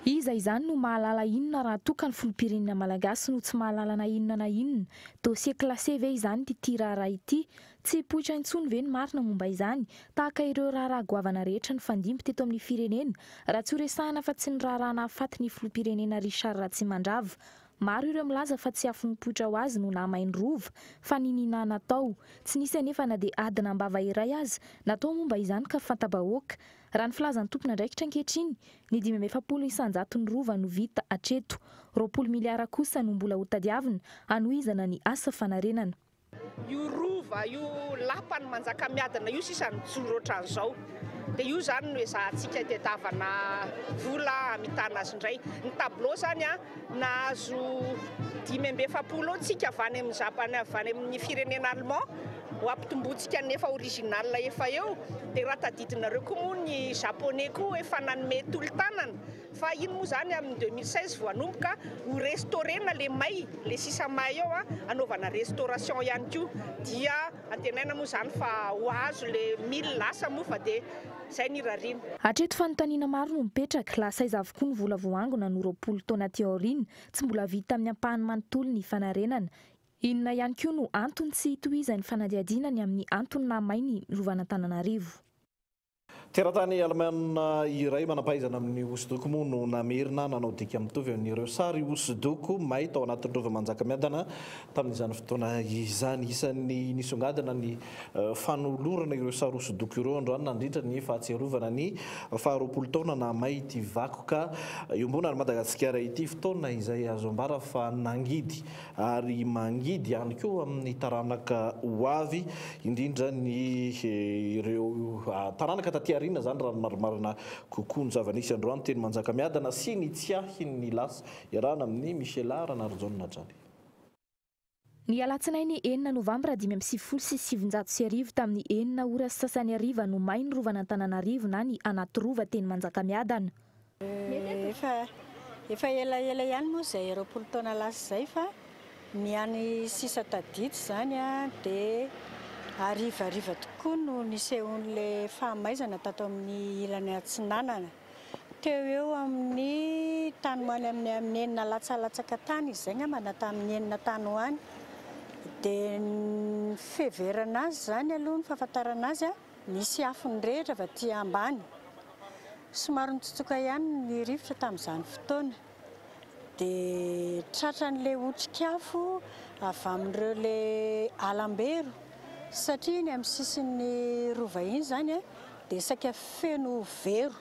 Iza izany no mahalala inona raha toa ka ny filoham-pirenena malagasy no tsy mahalala na inona na inona? Dossier classé ve izany ity raharaha ity? Tsy hipoitra intsony ve ny marina momba izany, tahaka ireo raharaha goavana rehetra nifandimby teto amin'ny firenena, raha tsy horesahana afa-tsy ny raharaha nahafaty ny filoham-pirenena Richard Ratsimandrava Maro ireo milaza fa tsy afo nipoitra ho azy no nahamay ny Rova, fa niniana natao. Tsy nisy anefa na dia adina am-bava iray aza natao momba izany ka fanta-bahoaka. Raha ny filazan'ny tompon'andraikitra ankehitriny, ny 45 isan-jaton'ny Rova no vita hatreto. 20 miliara kosa no mbola hotadiavina hanohizana ny asa fanarenana. Io rova io lapan'i Manjakamiadana io sisa nijoro ohatran'izao. Dia io izany no ezahantsika itadiavana vola hamitana azy indray. Ny tableau izany an, nahazo 45 eo tsika avy any amin'ny Japon, avy any amin'ny firenena allemand, ho ampitombointsika ny efa original efa eo. Dia raha tadidinareo koa moa ny japonais koa efa nanome tolo-tanana Fa iny moa zany amin'ny 2016 vao hanomboka ho restaurer-na le may, le sisa may eo an, hanaovana restauration ihany koa. Dia antenaina moa zany fa ho azo le mille lasa moa fa dia zay ny irariana. Hatreto fanontaniana maro no mipetraka, lasa aiza avokoa ny vola voaangona no 20 taona aty aoriana, tsy mbola vita amin'ny ampahany manontolo ny fanarenana. Inona ihany koa no antony tsy hitohizan'ny fanadihadiana ny amin'ny antony nahamay ny Rovan'Antananarivo? Teratany Alemana iray manam-pahaizana amin'ny hosodoko moa no namerina nanao dika mitovy amin'ireo sary hosodoko may tao anatin'ny Rova Manjakamiadana tamin'izany fotoana izany. Isan'ny nisongadina ny fanolorana ireo sary hosodoko ireo androany nandritra ny fahatsiarovana ny faha-20 taona nahamay ity vakoka iombonan'i Madagasikara ity, fotoana izay azo ambara fa nangidy ary mangidy ihany koa amin'ny taranaka ho avy, indrindra ny ireo taranaka taty aoriana izany raha ny marimarina kokoa ny zava-nisy androany teny Manjakamiadana sy ny tsiahin'ny lasa. Iarahana amin'i Michela Ranarijaona hatrany. Ny alatsinainy enina novambra 1995 tamin'ny enina ora sy sasany hariva no may ny rovan'Antananarivo na ny Anatirova teny Manjakamiadana. Efa efa elaela ihany moa izay 20 taona lasa izay fa ny any sisa tadidy izany dia harivariva tokoa no nisehoan'ilay fahamaizana tato amin'ny ilany atsinanana. Teo eo amin'ny tany ho any amin'ny amin'ny enina latsalatsaka tany izy izay angamba na tamin'ny enina tany ho any. Dia ny fiheverana azy izany aloha ny fahafantarana azy nisy afo nirehitra avy aty ambany. Somary nitsotsoka ihany ny rivotra tamin'izany fotoana. Dia tratran'ilay otrikafo avy amin'ireo ilay alambero satria iny amin'ny sisin'ny rova iny izany dia saika feno vero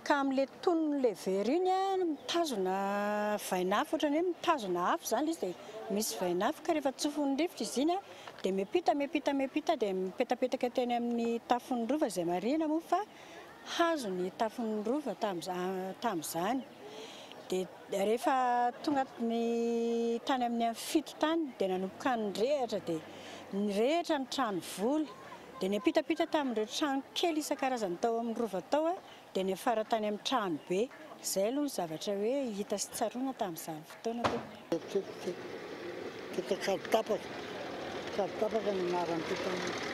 ka amin'ilay tonon'ilay vero iny mitazona vainafo ohatran'ny hoe mitazona afo izany ilay izy dia misy vainafo ka rehefa tsofin'ny rivotra izy iny dia miampita miampita miampita dia mipetapetaka teny amin'ny tafon'ny rova izay marihina moa fa hazo ny tafon'ny rova tamin'izany dia rehefa tonga ny tany amin'ny amin'ny fito tany dia nanomboka nirehitra dia nirehitra ny trano voly Dia niampitampita tamin'ireo trano kely isan-karazany tao amin'ny rova tao dia niafara tany amin'ny trano be. Izay aloha ny zavatra hoe hita sy tsaroana tamin'izany fotoana tompoko. Petakalo tapaka, kalo tapaka ny anaran'ity tany ity.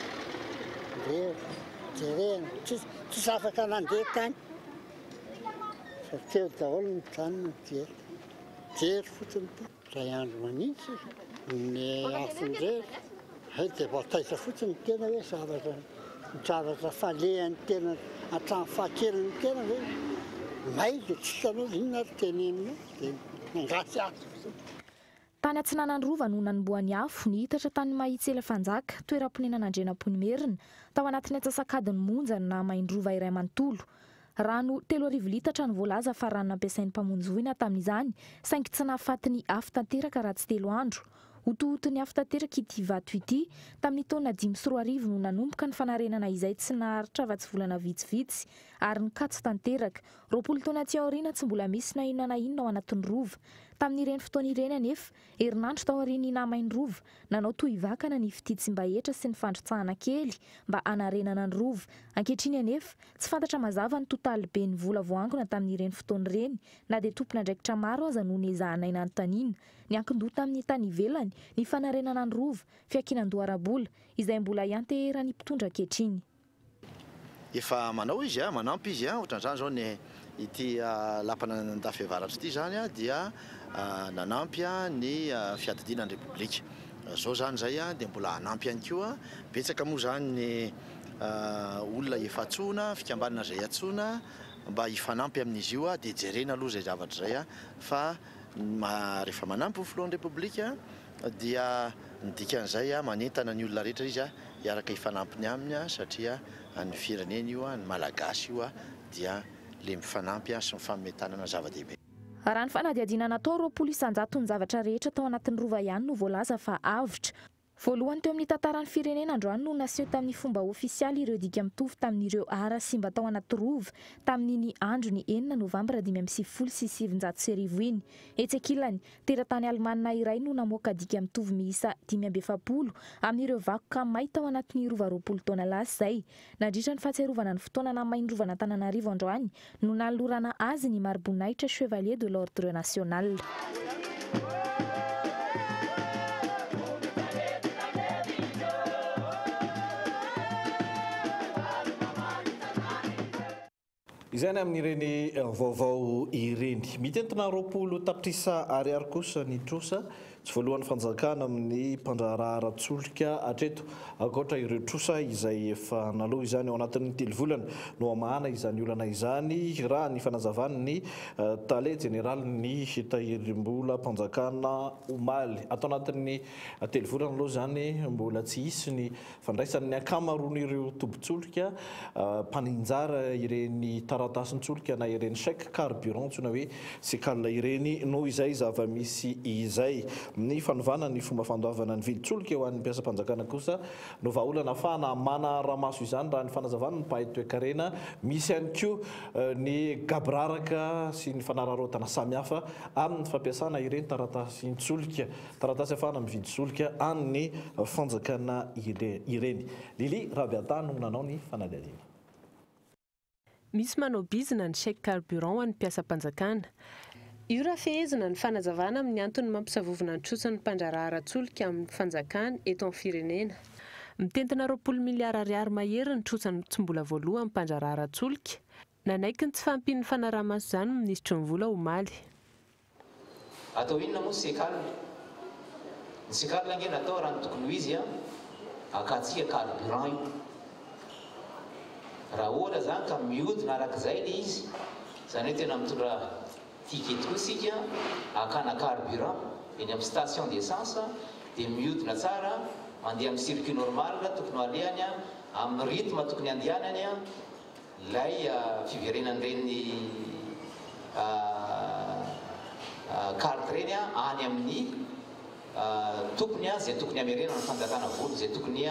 Jerena, tsisy afaka nandeha tany fa teo daholo ny trano nijery, jery fotsiny teo. Indray andro manintsy ny afo nirehitra, hay dia vao taitra fotsiny ny tena hoe zavatra zavatra falehan'ny tena hatramin'ny fahakelin'ny tena ve may dia tsy hitanao inona ary tenenina dia nangatsiatsy fotsiny. Tany atsinanan'ny Rova no nanombohan'ny afo, nihitatra tany Mahitsielafanjaka, toeram-ponenan'Andrianampoinimerina, tao anatin'ny antsasak'adiny monja no nahamay ny Rova iray manontolo. Rano 3000 litatra no voalaza fa rano nampiasain'ny mpamonjy voina tamin'izany, saingy tsy nahafaty ny afo tanteraka raha tsy telo andro. Hotohoton'ny afo tanteraka ity vato ity. Tamin'ny taona 2005 no nanomboka ny fanarenana izay tsy naharitra afa-tsy volana vitsivitsy ary nikatso tanteraka. 20 taona aty aoriana tsy mbola misy na inona na inona ao anatin'ny rova. Tamin'ireny fotoana ireny anefa, herinandro taorian'ny nahamay ny rova, Nanao tohivakana ny fitia tsy mba hetra sy ny fandrotsahana kely mba hanarenana ny rova. Ankehitriny anefa, tsy fantatra mazava ny totaliben'ny vola voaangona tamin'ireny fotoana ireny, na dia tompon'andraikitra maro aza no nezahanay nanontaniana. Niankin-doha tamin'ny tany ivelany ny fanarenana ny rova, fiankinan-doha ara-bola, izay mbola ianteheran'ny mpitondra ankehitriny. Efa manao izy a, manampy izy a, ohatran'izany izao ny ity lapan'Andafiavaratra ity izany dia nanampy ny fiadidiana ny Repoblika. Izao izany izay dia mbola hanampy ihany koa, betsaka moa izany ny olona efa antsoina, fikambanana izay antsoina mba hifanampy amin'izy io dia jerena aloha izay zavatra izay fa rehefa manampy ny filohan'ny Repoblika dia ny dikan'izay manentana ny olona rehetra izy hiaraka hifanampy ny aminy satria an'ny firenena io, ny Malagasy io dia le mifanampy sy mifanome tanana zava-dehibe. Raha ny fanadihadiana natao, 20 isan-jaton'ny zavatra rehetra tao anatin'ny rova ihany no voalaza fa avotra. Voalohany teo amin'ny tantaran'ny firenena androany no naseho tamin'ny fomba ofisialy ireo dika mitovy tamin'ireo ara simba tao anaty rova tamin'iny andron'ny enina novambra 1995 iny. Etsy ankilany, Teratany Alemana iray no namoaka dika mitovy miisa 45 amin'ireo vakoka may tao anatin'ny rova 20 taona lasa izay. Nandritra ny fahatsiarovana ny fotoana nahamay ny rovan'Antananarivo androany no nanolorana azy ny mariboninahitra Chevalier de l'Ordre National. Izay ny amin'ireny vaovao ireny. Mitentina 20 tapitrisa ariary kosa ny trosa tsy voalohan'ny fanjakana amin'ny mpandraharaha ara-tsolika hatreto. Ankoatra ireo trosa izay efa naloa izany ao anatin'ny telo volana no hamahana izany olana izany, raha ny fanazavan'ny tale jeneralin'ny Tahirimbolam-panjakana omaly. Ato anatin'ny telo volana aloha izany mbola tsy hisy ny Fandraisan'ny ankamaroan'ireo tobin-tsolika mpaninjara ireny taratasin-tsolika na ireny chèque carburant antsoina hoe Secal ireny noho izay zava-misy izay. Ny fanovana ny fomba fandoavana ny vidin-tsolika ho an'ny mpiasam-panjakana kosa no vahaolana ahafahana manara-maso izany raha ny fanazavan'ny mpahay toekarena. Misy ihany koa ny gaboraraka sy ny fanararaotana samihafa amin'ny fampiasana ireny taratasin-tsolika, taratasy ahafahana mividy solika an'ny fanjakana ireny. Lily Rabiata no nanao ny fanadihadiana. Misy manao bizina ny chèque carburant ho an'ny mpiasam-panjakana. Io raha fehezina ny fanazavana amin'ny antony mampisavovona ny trosan'ny mpandraharaha ara-tsolika amin'ny fanjakana eto amin'ny firenena. Mitentina 20 miliara ariary mahery ny trosa tsy mbola voaloa amin'ny mpandraharaha ara-tsolika. Nanaiky ny tsy fahampian'ny fanaraha-maso izany ny minisitry ny vola omaly. Atao inona moa ny secal? Ny secal ange natao raha ny tokony ho izy an, akantsika carburant io. Raha ohatra zany ka mihodina arak'izay le izy, zany hoe tena mitondra ticket koa isika hakana carburant eny amin'ny station d'essence dia mihodina tsara, mandeha amin'ny circuit normal tokony ho alehany, amin'ny rythme tokony handehanany, Ilay fiverenan'ireny carte ireny any amin'ny tompony izay tokony hamerenana ny fanjakana vola, izay tokony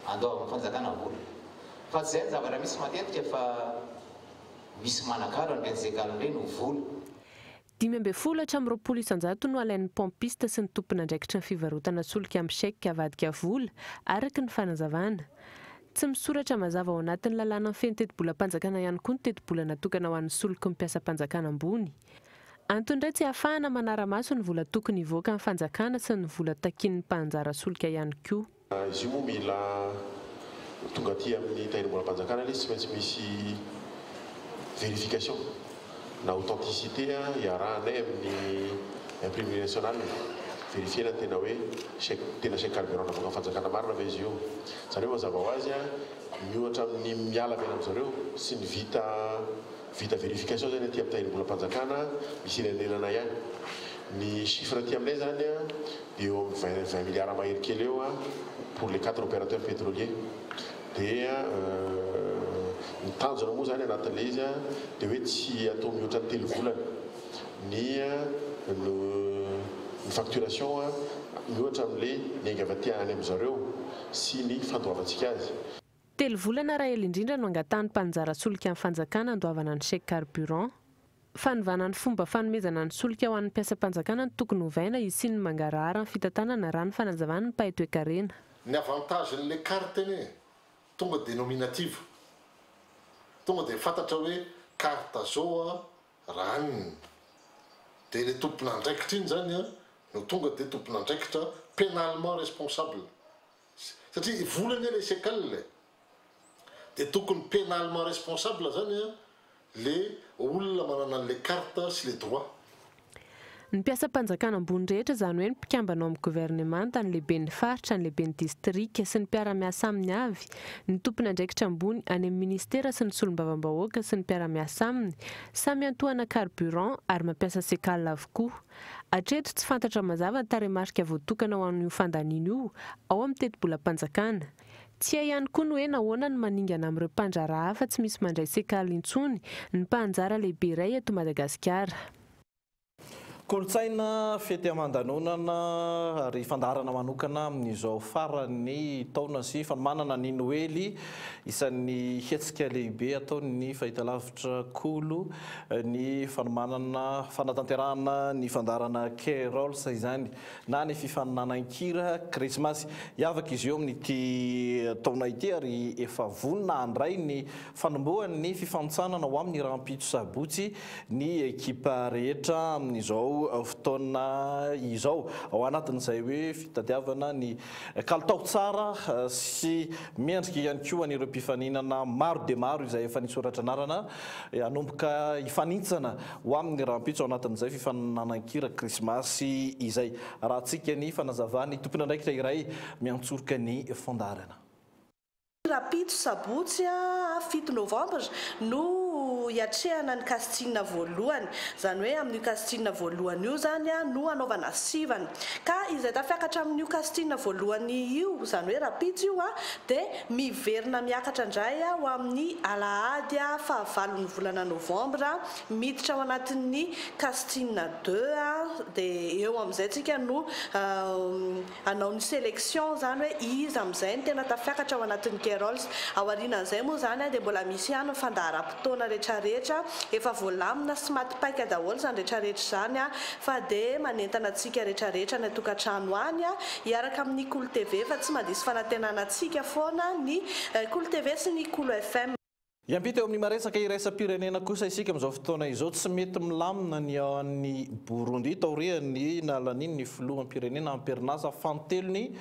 handoavan'ny fanjakana vola. Fa tsy izay ny zavatra misy matetika fa misy manakalo an'ireny segal ireny ho vola. 15 hatramin'ny 20% no alain'ny pompiste sy ny tompon'andraikitry ny fivarotana solika amin'ny chèque avadika vola, araka ny fanazavana. Tsy misoratra mazava ao anatin'ny lalàna mifehy ny tetibolam-panjakana ihany koa ny tetibola natokana ho an'ny soliky ny mpiasam-panjakana ambony. Antony iray tsy ahafahana manara-maso ny vola tokony hivoaka ny fanjakana sy ny vola takian'ny mpaninjara solika ihany koa. Izy io moa mila tonga aty amin'ny tahirim-bolam-panjakana ilay izy tsy maintsy misy vérification na authenticité iarahanay amin'ny imprimerie nationale, verifier-na ny tena hoe chèque tena chèque carburant navoakan'ny fanjakana marina ve izy io. Izany hoe mazava ho azy miohatra amin'ny miala avy any amin-dry zareo sy ny vita vita vérification izany aty amin'ny tahirim-bolam-panjakana misy elanelana ihany. Ny chiffre aty aminay izany dia eo amin'ny 20 20 milliards mahery kely eo pour les quatre opérateurs pétroliers dia ny tanjona moa izany anatin'ilay izy dia hoe tsy atao mihoatra ny telo volana ny ny facturation mihoatra amin'ilay miainga avy aty any amin-dry zareo sy ny fandoavantsika azy. Telo volana raha ela indrindra no angatahan'ny mpaninjara solika ny fanjakana handoavana ny chèque carburant. Fanovana ny fomba fanomezana ny solika ho an'ny mpiasam-panjakana no tokony hovaina hisian'ny mangarahara ny fitantanana raha ny fanazavan'ny mpahay toekarena. Ny avantage-n'le carte anie tonga de nominative, tonga de fantatra hoe carte zao a raha aniny, de le tompon'andraikitra iny zany a no tonga de tompon'andraikitra pénalement responsable, satria vola anie le secal e, de tokony pénalement responsable zany a le olona manana an'le carte sy le droit. Ny mpiasam-panjakana ambony rehetra, izany hoe ny mpikambana ao amin'ny governemanta, ny lehiben'ny faritra, ny lehiben'ny distrika sy ny mpiara-miasa aminy avy, ny tompon'andraikitra ambony any amin'ny minisitera sy ny solombavambahoaka sy ny mpiara-miasa aminy, samy iantohana carburant ary mampiasa secal avokoa. Hatreto, tsy fantatra mazava ny tarehimarika voatokana ho an'io fandaniana io ao amin'ny tetibolam-panjakana. Tsy hay ihany koa ny hoe nahoana no maningana amin'ireo mpandraharaha hafa tsy misy mandray secal intsony ny mpaninjara lehibe iray eto Madagasikara. Kolontsaina, fety aman-danonana ary fandaharana manokana amin'izao faran'ny taona sy fanomanana ny Noely. Isan'ny hetsika lehibe ataon'ny fahitalavitra Kolo ny fanomanana fanatanterahana ny fandaharana Carols izany. na ny fifaninanan-kira Krismasy. Hiavaka izy io amin'ity taona ity ary efa vonona handray ny fanombohan'ny fifanintsanana ho amin'ny rahampitso sabotsy ny ekipa rehetra amin'izao fotoana izao. Ao anatin'izay hoe fitadiavana ny kalitao tsara sy mendrika ihany koa an'ireo mpifaninana maro dia maro izay efa nisoratra anarana Hanomboka hifanintsana ho amin'ny rahampitso ao anatin'izay fifaninanan-kira Krismasy izay. Arahantsika ny fanazavan'ny tompon'andraikitra iray miantsoroka ny fandaharana. Rahampitso sabotsy 7 novambra no hiatrehana ny casting voalohany. Izany hoe amin'io casting voalohany io izany no hanaovana sivana. Ka izay tafiakatra amin'io casting voalohany io, izany hoe rahampitso io, dia Miverina miakatra indray ho amin'ny alahady fahavalon'ny volana novambra, miditra ao anatin'ny casting deux. dia eo amin'izay tsika no hanao ny sélection izany hoe iza amin'izay no tena tafiakatra ao anatin'ny Carols. Aorianan'izay moa izany dia mbola misy ihany ny fandaharam-potoana rehetrarehetra, efa voalamina sy maty paika daholo izany rehetrarehetra izany fa dia manentana antsika rehetrarehetra any an-tokantrano any hiaraka amin'ny Kolo TV fa tsy mandiso fanantenana antsika foana ny Kolo TV sy ny Kolo FM. Hiampita eo amin'ny maresaka iraisam-pirenena kosa isika amin'izao fotoana izao. Tsy mety milamina ny any Burundi taorian'ny nalanian'ny filoham-pirenena am-perinasa fanintelony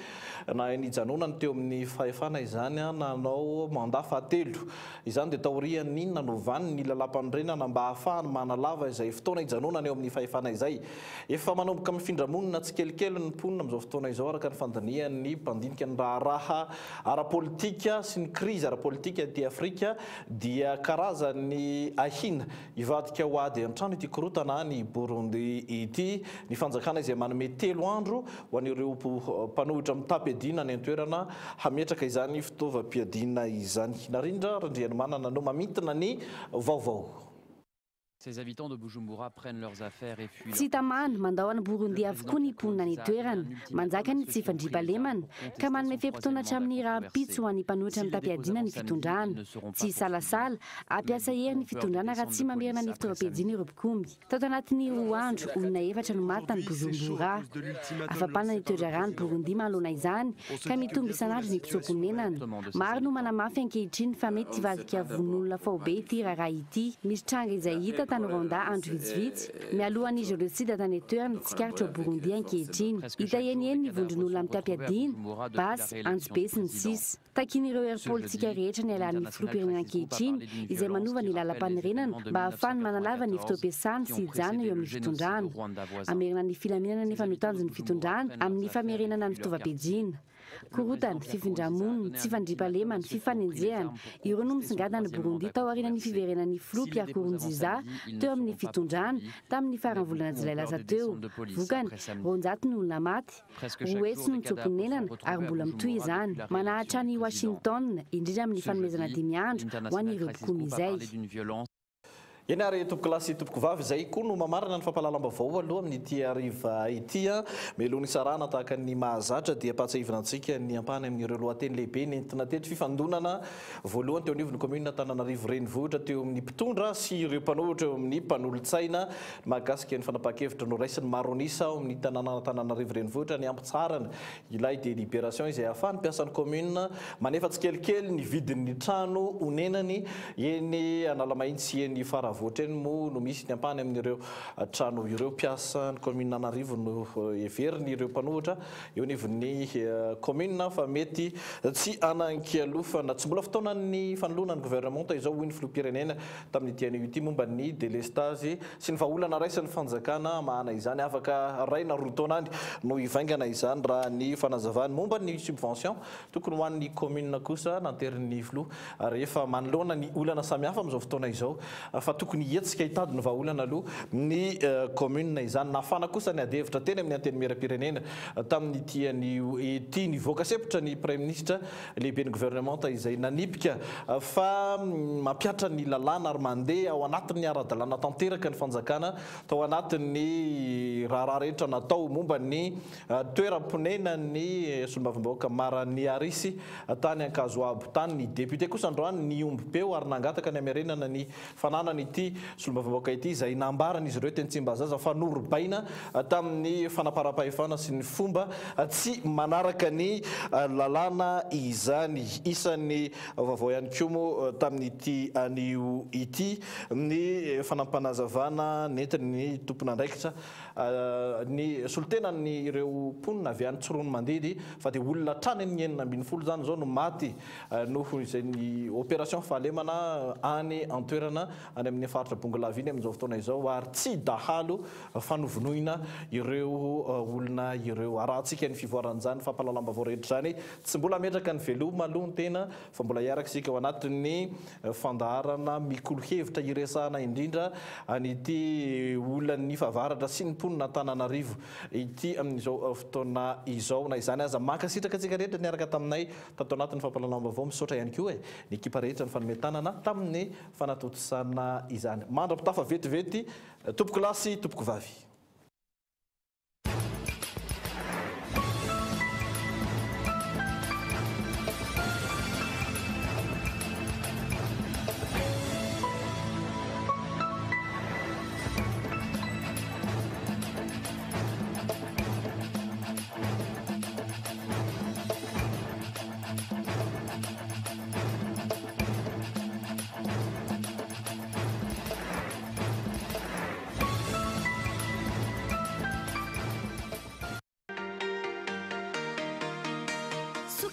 na nijanonany teo amin'ny fahefana izany nanao mandat fahatelo. Izany dia taorian'ny nanovany ny lalàmpanorenana mba hahafahany manalava izay fotoana hijanonany eo amin'ny fahefana izay. Efa manomboka mifindra monina tsikelikely ny mponina amin'izao fotoana izao araka ny fandinihan'ny mpandinika ny raharaha ara-politika sy ny krizy ara-politika aty Afrika dia karazan'ny ahiana hivadika ho ady an-trano ity korontana any Burundi ity. Ny fanjakana izay manome telo andro ho an'ireo mpanohitra mitam-piadiana any an-toerana hametraka izany fitaovam-piadiana izany. Narindra Randrianomanana no mamintina ny vaovao. Ces habitants de Bujumbura prennent leurs affaires et fuient Tsy hita mano, mandao an'i Burundi avokoa ny mponina any an-toerana. Manjaka ny tsy fandriampahalemana, ka manome fe-potoana hatramin'ny rahampitso ho an'ny mpanohitra mitam-piadiana ny fitondrana. Tsy hisalasala, hampiasa hery ny fitondrana raha tsy mamerina ny fitaovam-piadiana ireo mpikomy. Tato anatin'ny roa andro, olona efatra no maty tany Bujumbura. Afa-panina ny toe-draharaha any Burundi manoloana izany, ka mitombo isan'andro ny mpitsoa-ponenana. Maro no manamafy ankehitriny fa mety hivadika vononolona faobe ity raharaha ity. Misy tranga izay hita tany Rwanda andro vitsivitsy mialohan'ny génocide tany an-toerana tsikaritra ao Burundi ankehitriny. Hita eny eny ny vondron'olona mitam-piadiana, basy, antsibe sy ny sisa. Takian'ireo hery politika rehetra ny hialan'ny filoham-pirenena ankehitriny izay manova ny lalampanorenana mba hahafahany manalava ny fotoam-piasany sy hijanona eo amin'ny fitondrana. Hamerina ny filaminana anefa no tanjon'ny fitondrana amin'ny famerenana ny fitaovam-piadiana. Korontana, fifindra-monina, tsy fandriampahalemana, fifanenjehana, ireo no misongadina any Burundi tao aorianan'ny fiverenan'ny filoha Pierre Nkurunziza teo amin'ny fitondrana tamin'ny faran'ny volana jolay lasa teo. Vokany, 200 ny olona maty, 200 no nitsoa-ponenana ary mbola mitohy izany. Manahatra an'i Washington, indrindra amin'ny fanomezana dimy andro ho an'ireo mpikomy izay. Eny ary tompokolahy sy tompokovavy, izay koa no mamarana ny fampahalalam-baovao aloha amin'ity hariva ity. Mialoha ny hisarahana tahaka ny mahazatra dia ampahatsiahivina antsika ny ampahany amin'ireo lohateny lehibe nentina teto. Fifandonana voalohany teo anivon'ny kaominina Antananarivo Renivohitra teo amin'ny mpitondra sy ireo mpanohitra eo amin'ny mpanolotsaina mahakasika ny fanapahan-kevitra noraisin'ny maro an'isa ao amin'ny tanànan'Antananarivo Renivohitra ny hampitsaharana ilay délibération izay ahafahan'ny mpiasan'ny commune manefa tsikelikely ny vidin'ny trano onenany eny Analamahitsy sy eny Faravohitra eny moa no misy ny ampahany amin'ireo trano ireo. Mpiasan'ny commune an'arivo no heverin'ireo mpanohitra eo anivon'ny commune fa mety tsy hanan-kialofana. Tsy mbola fotoanan'ny fanoloana ny gouvernementa izao hoy ny filoham-pirenena tamin'ity anio ity momba ny delestazy sy ny vahaolana raisin'ny fanjakana hamahana izany. Afaka iray na roa taona any no hivaingana izany raha ny fanazavany. Momba ny subvention tokony ho an'ny commune kosa, nanterin'ny filoha rehefa manoloana ny olana samihafa amin'izao fotoana izao fa tokony hihetsika hitady ny vahaolana aloha ny commune izany. Nafana kosa ny adihevitra teny amin'ny antenimierampirenena tamin'ity anio ity. Nivoaka sempotra ny praiminisitra lehiben'ny governemanta izay nanipika fa mampihatra ny lalàna ary mandeha ao anatin'ny ara-dalàna tanteraka ny fanjakana tao anatin'ny raharaha rehetra natao momba ny toeram-ponenan'ny solombavambahoaka Mara Niarisy tany Ankazoabo tany. Ny député kosa androany niombom-peo ary nangataka ny hamerenana ny fananany ity solombavambahoaka ity izay nambaran'izy ireo teny Tsimbazaza fa norobaina tamin'ny fanaparam-pahefana sy ny fomba tsy manaraka ny lalàna izany. Isan'ny vaovao ihany koa moa tamin'ity anio ity ny fanampanazavana nentin'ny tompon'andraikitra ny solontenan'ireo mponina avy any Tsiroanomandidy fa dia olona hatrany amin'ny 16 izany izao no maty noho izay ny opération fahalemana any an-toerana any amin'ny faritra Bongolava iny amin'izao fotoana izao ary tsy dahalo fa novonoina ireo olona ireo. Arahantsika ny fivoaran'izany fampahalalam-baovao rehetra izany. Tsy mbola hametraka ny veloma aloha ny tena fa mbola hiaraka isika ao anatin'ny fandaharana mikolo hevitra hiresahana indrindra an'ity olan'ny fahavaratra sy ny mponin'Antananarivo ity amin'izao fotoana izao. Na izany aza, mankasitraka antsika rehetra niaraka taminay tato anatin'ny fampahalalam-baovao. Misaotra ihany koa ny ekipa rehetra nifanome tanana tamin'ny fanatontosana izany. Mandra-pitafa vetivety tompokolahy sy tompokovavy.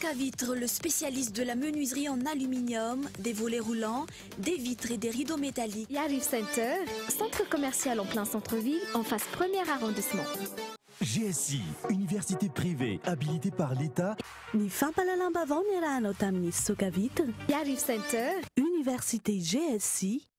Soca Vitre, le spécialiste de la menuiserie en aluminium, des volets roulants, des vitres et des rideaux métalliques. Yariv Center, centre commercial en plein centre-ville, en face premier arrondissement. GSI, université privée habilitée par l'État. Ny fampahalalam-baovao niarahanao tamin'ny Soca Vitre. Yariv Center. Université GSI.